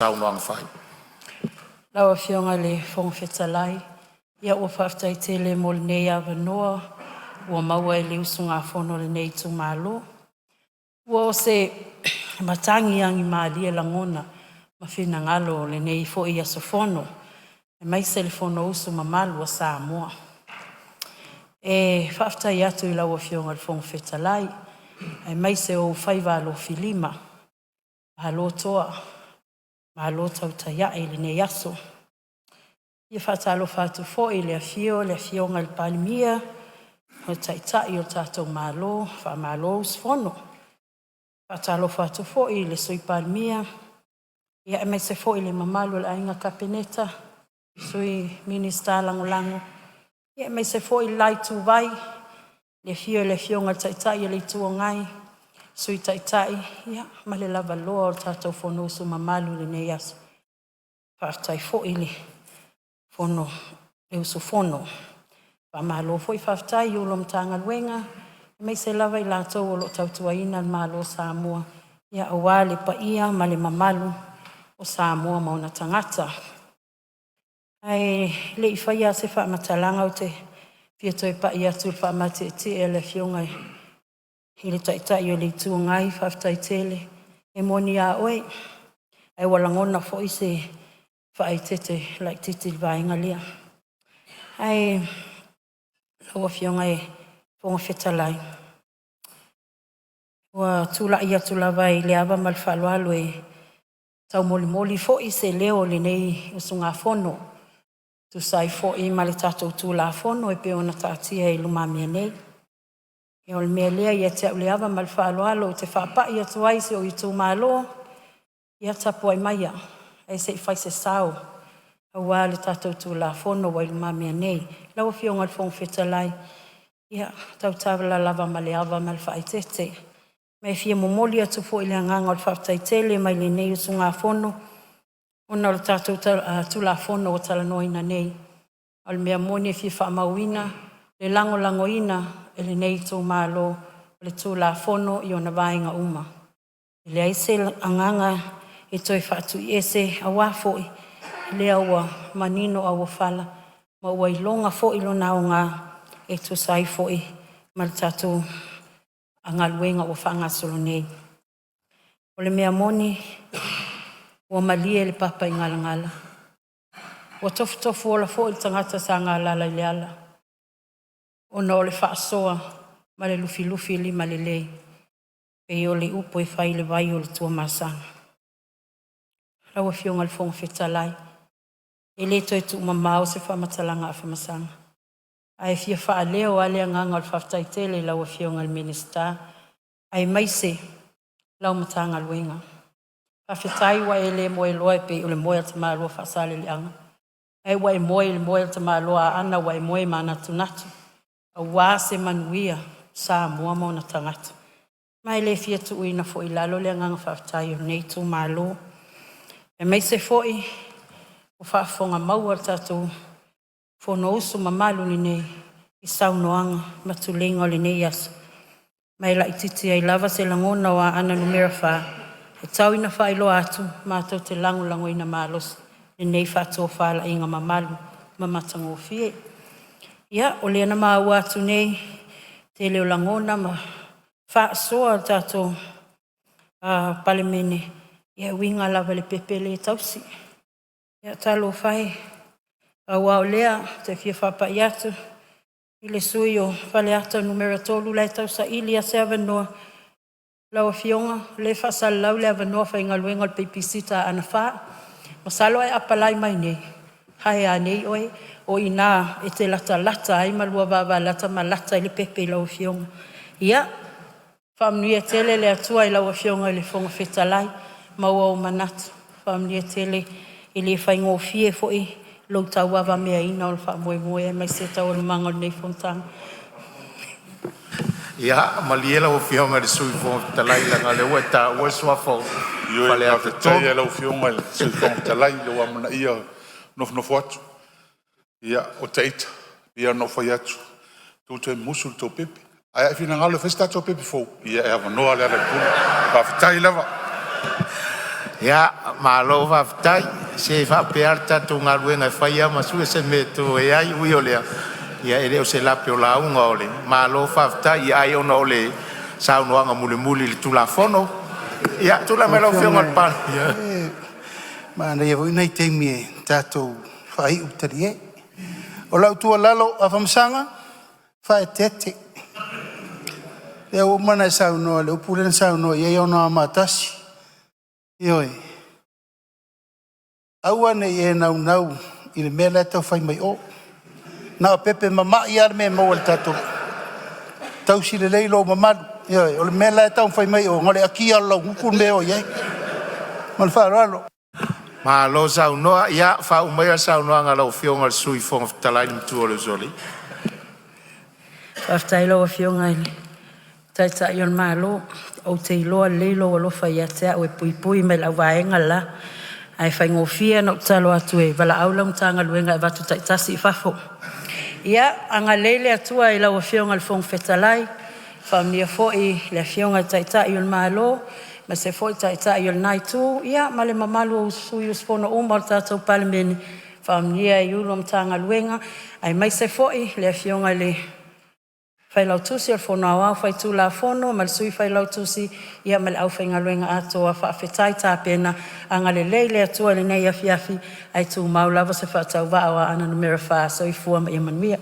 Saunoaga fai. Lau Afioga i le Fofoga Fetalai, ia ua faafetai tele mo lenei avanoa ua maua e le usugafono a lenei itumalo. Ua o se matagi agimalie lagona ma finagalo o lenei foi aso fono aemaise le fono usu mamalu a Samoa. E faafetai atu i lau Afioga i le Fofoga Fetalai aemaise o ou faiva alofilima, malo toa malo tautai a'e i lenei aso. E faatalofa atu foi i le afio o le Afioga i le Palemia o le Taitai o le tatou Malo, faamalo usufono. Faatalofa atu foi i le Sui Palemia aemaise foi le mamalu o le Aiga Kapeneta, Sui Minisita Lagolago aemaise foi le la ituvai i le afio o le Afioga i le Taitai o le Itu Agai, Sui Taitai ma le lavaloa o le tatou Fonousu mamalu i lenei aso. Faafetai foi le fono le usufono, faamalo foi faafetai i Ofisa Sili o Matagaluega aemaise lava i latou o loo tautuaina le Malo o Samoa aua le paia ma le mamalu o Samoa ma ona tagata. Ae lei faia se faamatalaga ou te fia toe pai atu i le faamatietie o le Afioga i le Taitai o le Itu Agai, faafetai tele. E moni a oe, ae ua lagona foi se faaeteete laititi i le vaega lea. Ae lau Afioga i le Fofoga Fetalai, ua tulai atu lava i le ava ma le faaaloalo e taumolimoli foi se leo o lenei usugafono e tusa ai foi ma le tatou Tulafono e pei ona taatia i lumamea nei. O le mea lea e ia te au le ava ma le faaaloalo ou te faapai atu ai i si ou itumalo, ia tapuai maia ae sei fai se sao aua le tatou Tulafono ua i lumamea nei. Lau Afioga i le Fofoga Fetalai, ia e tautala lava ma le ava ma le faaeteete ma e fia momoli atu foi le agaga o le faafetai tele mai lenei usugafono ona o le tatou Tulafono ua talanoaina nei. O le mea moni e fia faamauina le lagolagoina e lenei itumalo o le Tulafono i ona vaega uma. E leai se agaga e toe faatuiese aua foi lea ua manino auofala ma ua iloga foi lona aoga e tusa ai foi ma le tatou galuega ua faagasolo nei. O le mea moni ua malie le papaigalagala, ua tofutofuola foi le tagata sa galala i le ala ona o le faasoa ma le lufilufi limalelei e pei o le upu e fai i le vai o le Tuamasaga. Lau Afioga i le Fofoga Fetalai e le toe tuumamao se faamatalaga Afamasaga, ae fia faaleo a le agaga o le faafetai tele i lau Afioga i le Minisita aemaise lau Matagaluega. Faafetai ua e le moeloa e pei o le moe a le tamaloa Faasaleleaga, ae ua e moe i le moe a le tamaloa Aana, ua e moe manatunatu aua se manuia o Samoa ma ona tagata. Ma e le fia tuuina foi i lalo le agaga faafetai o lenei itumalo, aemaise foi o faafofoga maua a le tatou fono usu mamalu lenei i saunoaga ma tuleiga o lenei aso, ma e laititi ai lava se lagona o Aana Alofi 4 e tau ina faailoa atu matou te lagolagoina malosi lenei faatofalaiga mamalu ma matagofie. Ia, o lea na maua atu nei le tele o lagona ma faasoa le tatou Palemene e uiga lava i le pepe lea e tausi. Ia talofa e, pau a o lea ou te fia faapai atu i le sui usufono o Faleata 3 la e tausaili a se avanoa. Lau Afioga o lea e faasalalau le avanoa faigaluega o le babysitter a Aana 4, masalo a e apalai mai nei hire nei oe, o i ina e te latalata ai ma lua vavalata ma lata ai le pepe i lau afioga. Ia faamanuia tele le Atua i lau Afioga i le Fofoga Fetalai, maua ou manatu, faamanuia tele. E le faigofie foi lou tauavameaina o le faamoemoe aemaise taualumaga o lenei fonotaga. Ia malie lau Afioga i le Sui Fofoga Fetalai leaga o lea ua e taua le suafa o Ioe, Faleata faafetai 3. lava i lau Afioga i le Sui Fofoga Fetalai i lou amanaia o le nofonofo atu. Ia, o ita e pei lava ona ou fai atu, tou te musu i le tou pepe. Ae a e finagalo e fai se tatou pepe fou, ia e avanoa Lealailepule. Faafetai lava. Ia malo faafetai, se e faapea a le tatou galuega e fai a ma sue se mea e toe ai. Ui o lea, ia e le o se lape o lauga o le malo faafetai, ai ona o le saunoaga mulimuli i le Tulafono. Ia tulai mai lau Lau Afioga Afioga i le Palemia. E manaia foi nai taimi e tatou faaiu talie. O lau tuualalo Afamasaga, faaeteete. Lea ua uma ona e saunoa i le upu lea na saunoa i ai Anoamaa 1, ioe, aua ne i e naunau i le mea la e tau fai mai o, na o pepe mamai lava le mea e maua i le tatou nuu. Tausi lelei lou mamalu, ioe, o le mea la e taumafai mai o, na o le akia lava o lau gutu le mea e oo i ai. Ma le faaaloalo. Malo saunoa, ia faauma maia le saunoaga a lau Afioga i le Sui Fofoga Fetalai le matua o le Usoalii. Faafetai i lau Afioga i le Taitai o le Malo, ou te iloa lelei lou alofa ia te au e puipui mai i le au vaega le la. Ae faigofie ona ou tatalo atu e valaau lau Matagaluega e avatu taitasi i fafo. Ia agalelei le Atua i lau Afioga i le Fofoga Fetalai, faamanuia foi i le Afioga i le Taitai o le Malo aemaise foi le Taitai o lena Itu ma le mamalu o sui usufono uma o le tatou Palemene, faamanuia i Ofisa Sili o Pulega o Matagaluega aemaise foi le Afioga i le Failautusi o le Fono Aoao Faitulafono ma le Sui Failautusi ma le aufaigaluega atoa. Faafetai tapena, agalelei le Atua i lenei afiafi ae tumau lava se faatauvaa o Aana Alofi 4. Soifua ma ia manuia.